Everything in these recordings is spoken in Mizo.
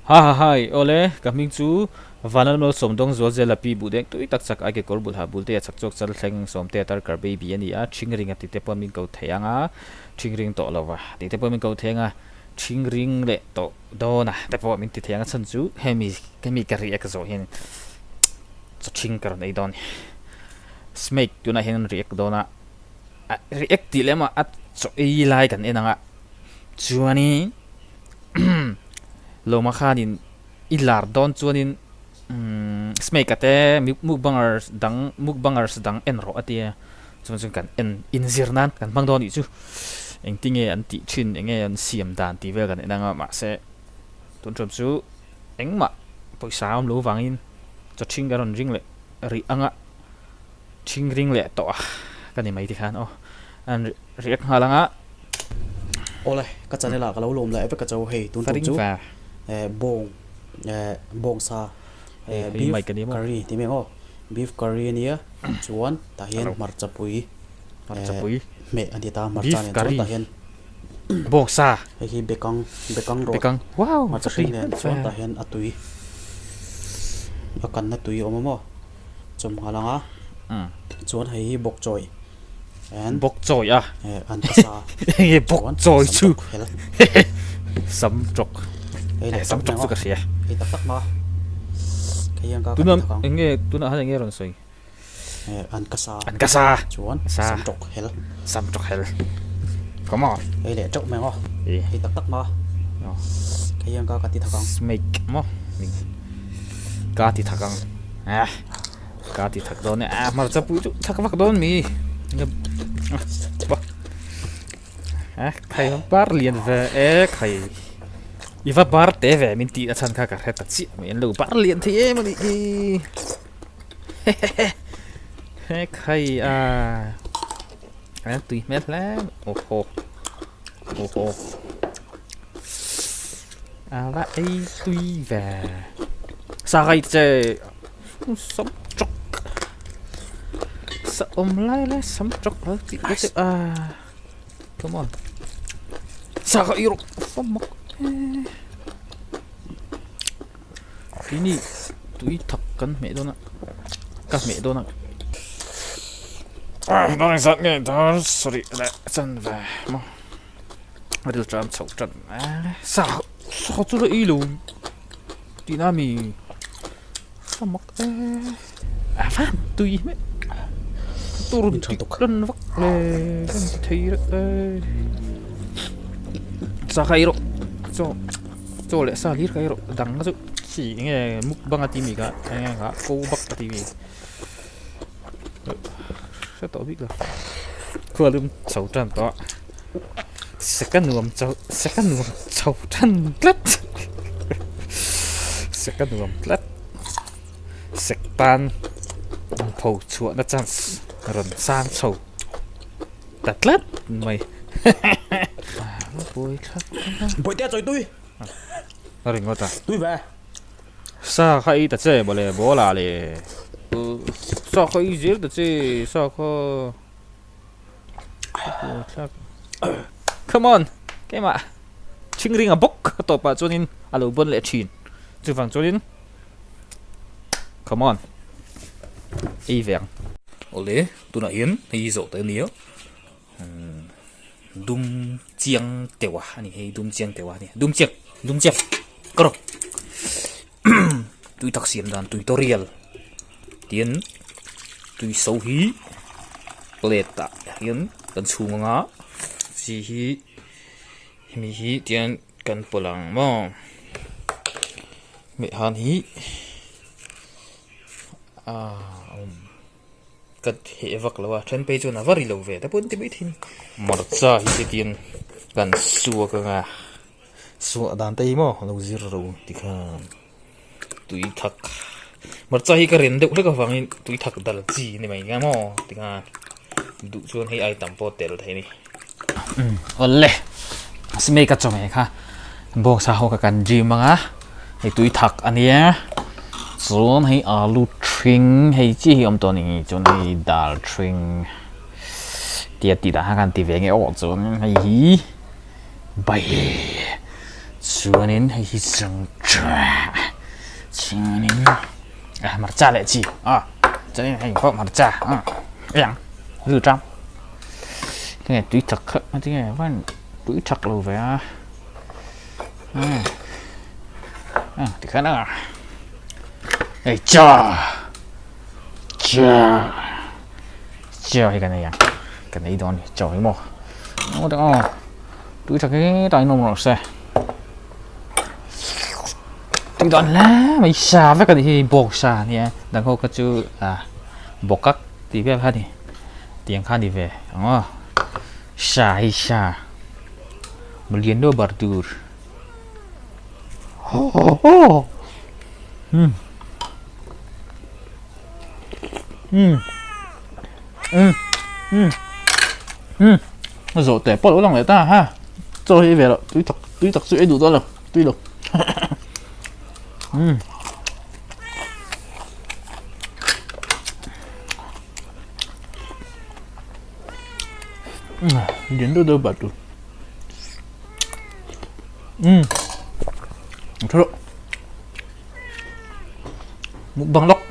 Ha ha hai, awle, ka hming chu Vanlalmal Sawmdawng Zualzela pi buh deng tui tak chak ai kekawr bul ha bul te a chak chawk chal thleng Sawmte a tarkar baby a ni a, thing ring a tite pawh min ko thei ang a, thing ring tawh lo va tite pawh min ko thei ang a, thing ring leh tawh dawn a te pawh min ti thei ang a chhan chu hemi hemi ka react zawh hian chaw thing ka rawn ei dawn Smake tunah hian an react dawn a, a react tih lem a a chaw ei lai kan en ang a chuanin. Lawma khanin i lar dawn chuanin Smake-a te mukbangers dang mukbangers dang en rawh a tia chuan chuan kan en inzir nan kan hmang dawn nih chu engtinge an tih thin enge an siam dan tih vel kan en anga mahse tun ṭawm chu engmah pawisa a awm lo vangin chaw ṭhing ka rawn ring leh rih anga ṭhing ring leh tawh a ka ni mai tikhan aw an Riak nghal anga. Awle, ka channel ah ka lo lawm leh vek a cho hei tun tum chu bawng bawng sa beef curry tih mai ang aw beef curry ania chuan tah hian hmarcha pui hmeh a ni ta hmarcha nen chuan tah hian bawng sa hei hi bekang bekang rawt hmarcha hring nen chuan tah hian a tui a kanna tui a awm a maw chawm nghal anga chuan hei hi bawk chawi. Bawk chawi a. Enge bawk chawi chu. Sam tawk. Sam tawk chu ka hria. Tuna enge tuna han enge rawn sawi. An ka sa. An ka sa. Chuan sam tawk hel. Sam tawk hel. Come on. Hei leh teuh mai ang aw. Hei tak tak ma. Hei ang ka ka ti thak ang. Snake maw. Ka ti thak ang. Ah. Ka ti thak dawn e a hmarcha pui chu thak vak dawn mi a khai bar lian ve e khai i va bar te ve min tih a chhan kha ka hre ta chiah mai an lo bar lian thei em a nih hi he khai a a tui hmel hle aw haw aw haw a va ei tui ve sa kai che. Sam chawk sa awm lai lai sam chawk lo tih te chu a come on sa kha i rawh fawm mak keini tui thak kan hmeh dawn a ka hmeh dawn a ah dar zat nge dar sarih leh chanve maw a ril ṭam chhoh ṭan sa sa chu la ei lo. Tihna mi a mak e a van tui hmeh tur dik lan vak le kan ti thei reuh e sa kha ei rawh chaw chaw leh sa hlir kha ei rawh dang kha chu chi enge mukbang a ti mi kha enge kha ko bak a ti mi hre tawh bik lo khualum chho tan tawh a. Seka nuam chauh seka nuam chho than tlat seka nuam tlat sek tan pho chhuahna chance rawn sang chho ta tlat mai buai thlak Bawihtea chawi tui a ringawt a tui ve sa kha ei ta che mawle ball ah le sa kha ei zel ta che sa kha. Come on keimah thing ring a bawk a tawpah chuanin a lo bawn leh thin chuvang chuanin come on ei ve ang. Awle tunah hian hei hi zawh teh a nia dum chiang teuh a ani hei dum chiang teuh a ani dum chiang dum chiang ka rawh tui tak siam dan tutorial tin tui so hi plate ah hian kan chhung anga chi hi hemi hi tian kan pawlh ang maw hmeh han hi ah awm ka heh vak lo a then phei chuan a va ri lo ve te pawh an ti mai thei a ni hmarcha hi hetiang kan suak anga. Suah dan te hi maw lo zir ro tikhan tui thak hmarcha hi ka ren deuh hlek avangin tui thak dal chi a ni mai nia maw tikhan duh chuan hei ai tam pawh tel thei a ni. Umm awle smake a chawhmeh kha bawngsa ho kha kan gym anga hei tui thak a nia chuan hei alu thring hei chi hi a awm tawh a ni chuan hei dal thring tia tih dan kha kan ti ve nge aw chuan hei hi. Bai. Chuanin hei hi zangṭha chuanin ah hmarcha leh chi ah chuanin hei pawh hmarcha ah ei ang rilru ṭang tinge tui thak kha tinge van tui thak lo ve a ah ah tikhan a hei chaw chaw chaw hi kan ei ang kan ei dawn a ni chaw hi maw aw. Tui tha khi ta in awm rawh se. Tui dan hle mai sa vek a nih hi bawk sa a nia dang ho kha chu ah bawkak tih vel kha a ni tiang kha a ni ve ang aw sa hi sa lian deuh bar tur um um um um um. A zawh teh pawh a lo lang leh ta ha chaw hi ei ve loh tui tak tui tak chu ei duh dawn lo tui lo umm lian deuh deuh bat tur umm a tha rawh mukbang lawk.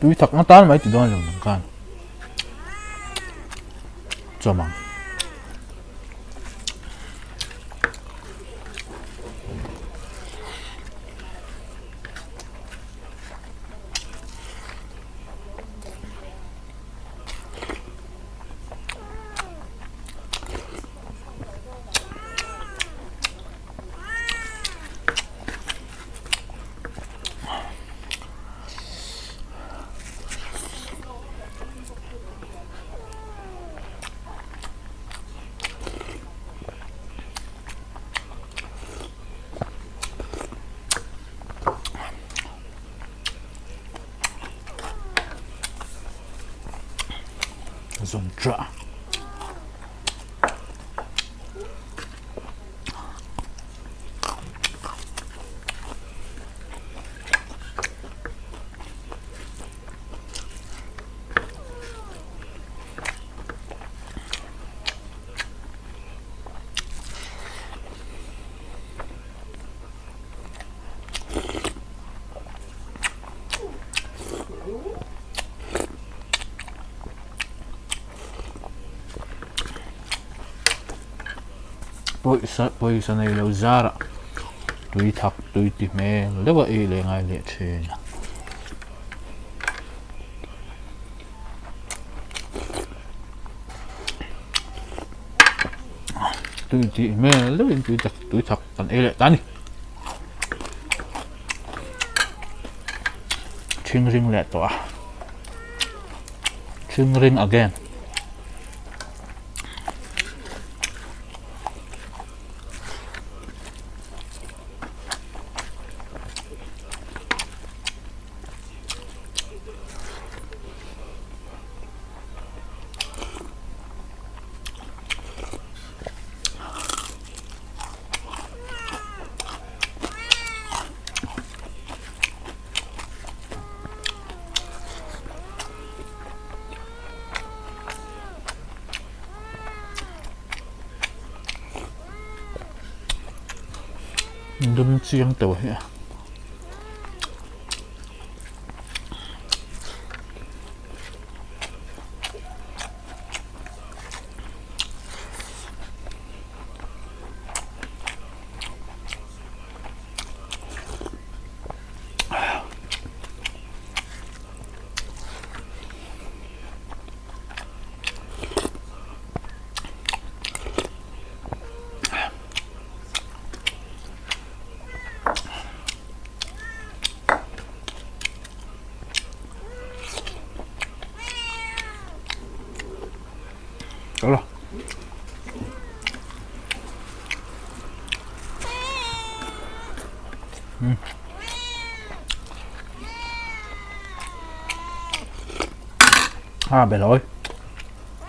Tui thak na tan mai ti dawn lo nang khan chawm ang. Zawng ṭah. Pawisa pawisa nei lo zarah tui thak tui ti hmel deuh a ei leh ngai leh thin. Tui tih hmel deuhin tui tak tui thak kan ei leh ta a ni. Thing ring leh tawh a thing ring again. Dum chiang teuh hi a.走了。嗯。À, bể lỗi.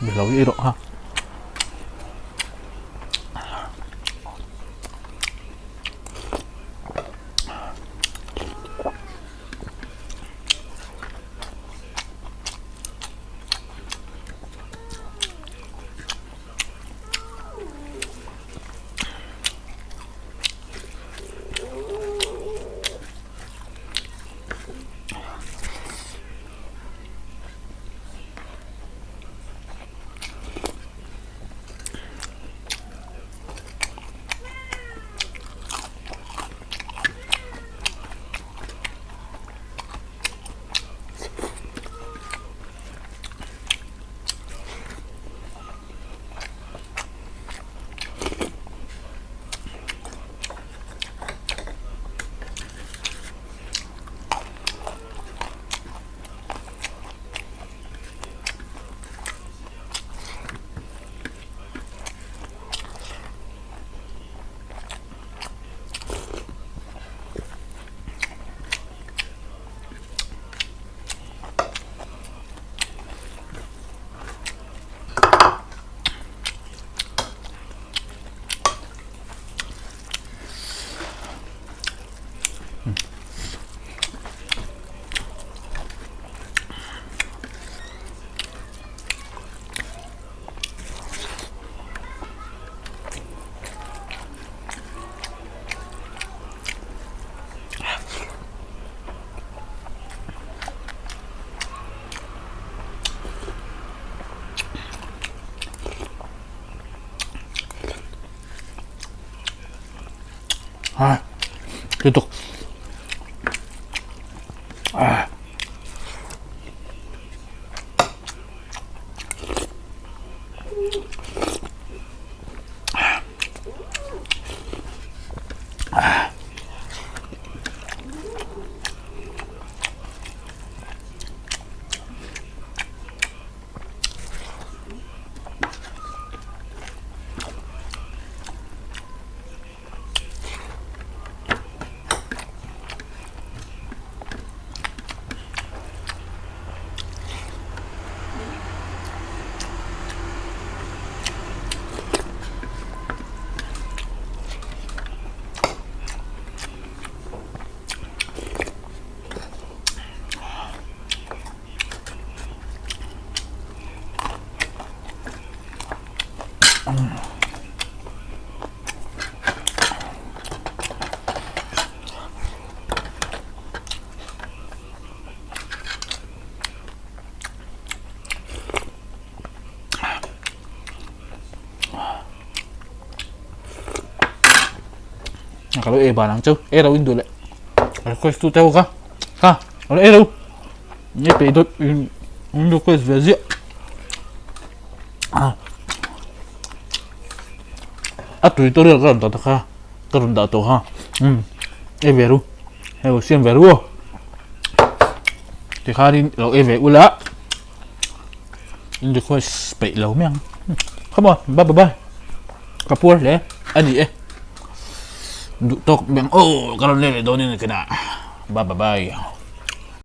Bể lỗi ý độ ha. Ha. Lutuk. Ah. Ka lo ei ban ang chu ei ro in duh leh request tu te ho kha kha ka lo ei ro nge peih dawt in request ve ziah a tui tutorial ka rawn dah ta kha ka rawn dah tawh kha umm ei ve ru hei lo siam ve ru aw tikhanin lo ei ve ula in request peih lo mai ang come on bye bye ka puar hle a ni e duh tawk mai ang aw ka rawn let leh dawn in a kinah bye bye.